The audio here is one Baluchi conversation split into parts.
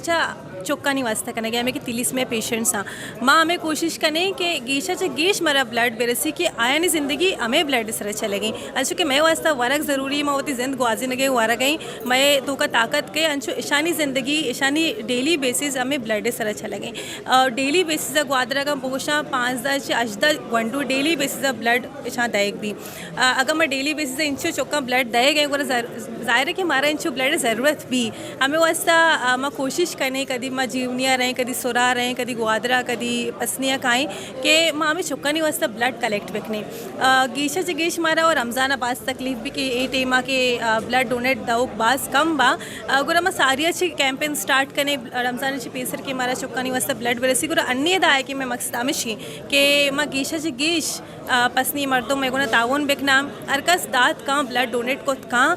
چہ چکانی واسطہ کنگ ءَ، ہمے کہ تھیلیسیمیا پیشنٹس آں، ما ہمے کوشش کنیں کہ گیش ءَ چہ گیش مارا بلڈ برسی کہ آیانی زندگی ہمے بلڈ ءِ سرا چلگیں۔ انچو کہ مئے واسطہ ورگ ضروری، ما وتی زند گوازینگ ءَ ورگ ءَ ایں، مئے توکا طاقت کئے، انچو اشانی زندگی، اشانی ڈیلی بیسز ہمے بلڈ ءِ سرا چلگیں۔ اور ڈیلی بیسز ءَ گوادر ءَ اگاں بگوشاں، پانزدہ چہ ہژدہ گونڈو ڈیلی بیسز ءَ بلڈ اشاں دئیگ بی۔ آ، اگاں ما ڈیلی بیسز ءَ انچو چکاں بلڈ دئیگ ءَ، گڑا ضر-، ظاہر ہے کہ مارا انچو بلڈ ءِ ضرورت بی۔ ہمے واسطہ، آ، ما کوشش کنیں، کدی ما جیونی ءَ رہیں، کدی سورا رہیں، کدی گوادر ءَ، کدی پسنی ءَ کائیں کہ ما ہمے چکانی واسطہ بلڈ کلیکٹ بکنیں۔ آ، گیش ءَ چہ گیش مارا اور رمضان ءَ باز تکلیف بی کہ اے ٹائم ءَ کہ، آ، بلڈ ڈونیٹ دئوک باز کم با۔ آ، گڑا ما ساری ءَ چہ کیمپین سٹارٹ کنیں، رمضان ءَ چہ پیسر کہ مارا چکانی واسطہ بلڈ برسی، گڑا انی ادا ہے کہ مئے مقصد ہمیشی کہ ما گیش ءَ چہ گیش آ، پسنی مردم مئے گونا تعاون بکناں، ہر کس دات کاں، بلڈ ڈونیٹ کت کاں،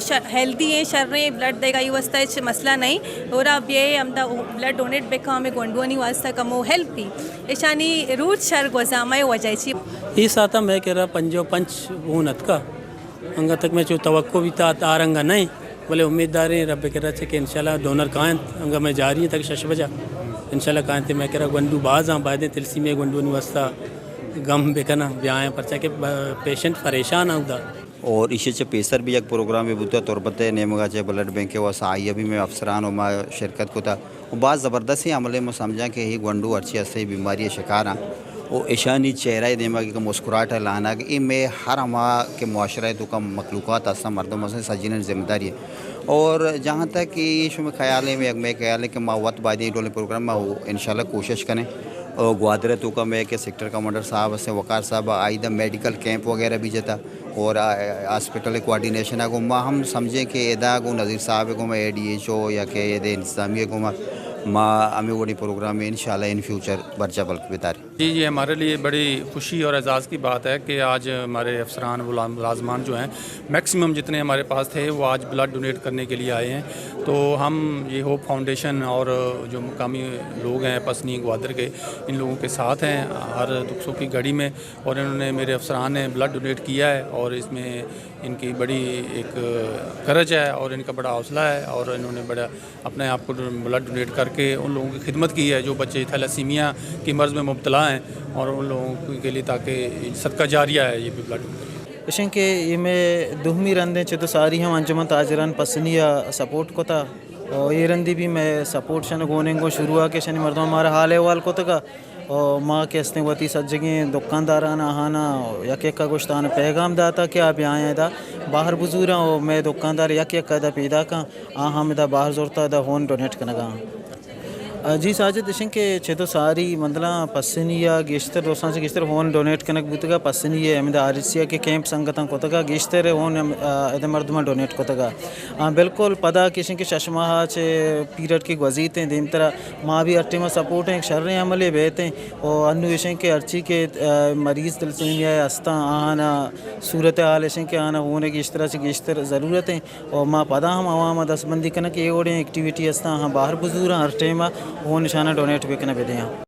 ش-، ہیلدی ایں، شر ایں، بلڈ دئیگ ءَ آئی واسطہ ہچ مسئلہ نہ ایں۔ گڑا بیئے ہمدا بلڈ ڈونیٹ بکاں، مئے گونڈوانی واسطہ کمو ہیلپ بی۔ اشانی روچ شر گوزاں، مئے وجہ چی؟ اے ساعت ءَ مئے کرا پنجاہ و پنچ خون اتکا۔ انگت تک مئے چو توقع بیتا آ رنگا نہ ایں، بلے امیت داریں رب ءِ کرا چہ کہ انشاءاللہ ڈونر کاینت، انگت مئے جاری ایں تک شش بجا انشاءاللہ کاینت۔ مئے کرا گونڈو باز آں، بایدیں تھیلیسیمیا گونڈوانی واسطہ گم بکناں، بیایاں، پرچا کہ ب-، پیشنٹ پریشان آں اودا۔ اور ایشی چہ پیسر بھی یک پروگرامے بوتا تربت ءِ نیمگا چہ بلڈ بینک ءِ واسطہ، آئی ءَ بھی مئے افسران و ما شرکت کتا۔ و باز زبردستیں عملے، ما سمجھاں کہ اے گونڈو ہرچی ہستے بیماری ءِ شکار آں و اشانی چہرہ ءِ دیما کہ مسکراہٹ ءِ لانگ، اے مئے ہر ہما کہ معاشرہ ءِ توکا مخلوقات ہستاں، مردم ہستاں، سجینانی ذمہ داری ہے۔ اور جہاں تک کہ اے شمئے خیال ہے، مئے، مئے خیال ہے کہ ما وت باید اے ڈولیں پروگرام ما انشاءاللہ کوشش کنیں۔ اور گوادر ءِ توکا مئے کہ سیکٹر کمانڈر صاحب ہستیں، وقار صاحب، آئی دا میڈیکل کیمپ وغیرہ بھی جتا۔ اور، آ، ہاسپٹل ءِ کوآرڈینیشن ءَ گوں ما ہم سمجھیں کہ ادا گوں نذیر صاحب ءَ گوں ما اے ڈی ایچ او یا کہ اے دے انتظامیہ گوں ما، ما ہمے وڑیں پروگرام انشاءاللہ ان فیوچر برجا بلک بداریں۔ جی، یہ ہمارے لیے بڑی خوشی اور اعزاز کی بات ہے کہ آج ہمارے افسران ملا-، ملازمان جو ہیں، میکسیمم جتنے ہمارے پاس تھے، وہ آج بلڈ ڈونیٹ کرنے کے لیے آئے ہیں۔ تو ہم یہ ہوپ فاؤنڈیشن اور جو مقامی لوگ ہیں پسنی گوادر کے، ان لوگوں کے ساتھ ہیں ہر دکھ سکھ کی گھڑی میں۔ اور انہوں نے، میرے افسران نے بلڈ ڈونیٹ کیا ہے اور اس میں ان کی بڑی ایک کرج ہے اور ان کا بڑا حوصلہ ہے اور انہوں نے بڑا اپنے آپ کو بلڈ ڈونیٹ کر کے ان لوگوں کی خدمت کی ہے جو بچے تھیلاسیمیا کی مرض میں مبتلا ہیں اور ان لوگوں کے لیے، تاکہ صدقہ جاریہ ہے یہ بھی بلڈ ڈونیٹ۔ اشیں کہ یہ میں دومی رندیں چہ تو ساری ہم انجمن تاجران پسنی ءَ سپورٹ کتا۔ و اے رندی بھی مئے سپورٹ شن گونیں گوں شروع ءَ کہ شنی مردم مارا حال احوال کتگ ءَ و ما کہ استیں وتی سجگیں دکانداران آہانا یک یک ءَ گوشت آہاں پیغام داتا کہ آ بیایں ادا باہر بزوراں و مئے دکاندار یک یک ءَ ادا پیداکاں، آ ہم ادا باہر زرتا ادا ہون ڈونیٹ کنگا۔ جی ساجد، اشیں کہ چہ تو ساری مندلاں پسنی ءَ گیشتر، دوستاں چہ گیشتر ہون ڈونیٹ کنگ بوتگ ءَ، پسنی ءَ ہمدا آر ایچ سی ءَ کہ کیمپ سنگتاں کتگ ءَ گیشتر ہون ہم، آ، ادا مردماں ڈونیٹ کتگ ءَ۔ آ، بالکل پدا کہ اشیں کہ شش ماہ ءَ چہ پیریڈ کہ گوزیت ایں دیمترا ما بھی ہر ٹیم ءَ سپورٹ ایں، شریں عملے بیت ایں۔ و انو اشیں کہ ہرچی کہ، آ، مریض تھیلاسیمیا ءَ ہستاں آہانا صورت حال اشیں کہ آہانا ہون ءِ گیشتر ءَ چہ گیشتر ضرورت ایں۔ و ما پدا ہم عوام ءَ دستبندی کناں کہ اے وڑیں ایکٹیویٹی ہستاں، آہاں باہر بزوراں، ہر ٹیم ءَ ہون اشاناں ڈونیٹ بکناں بدیاں۔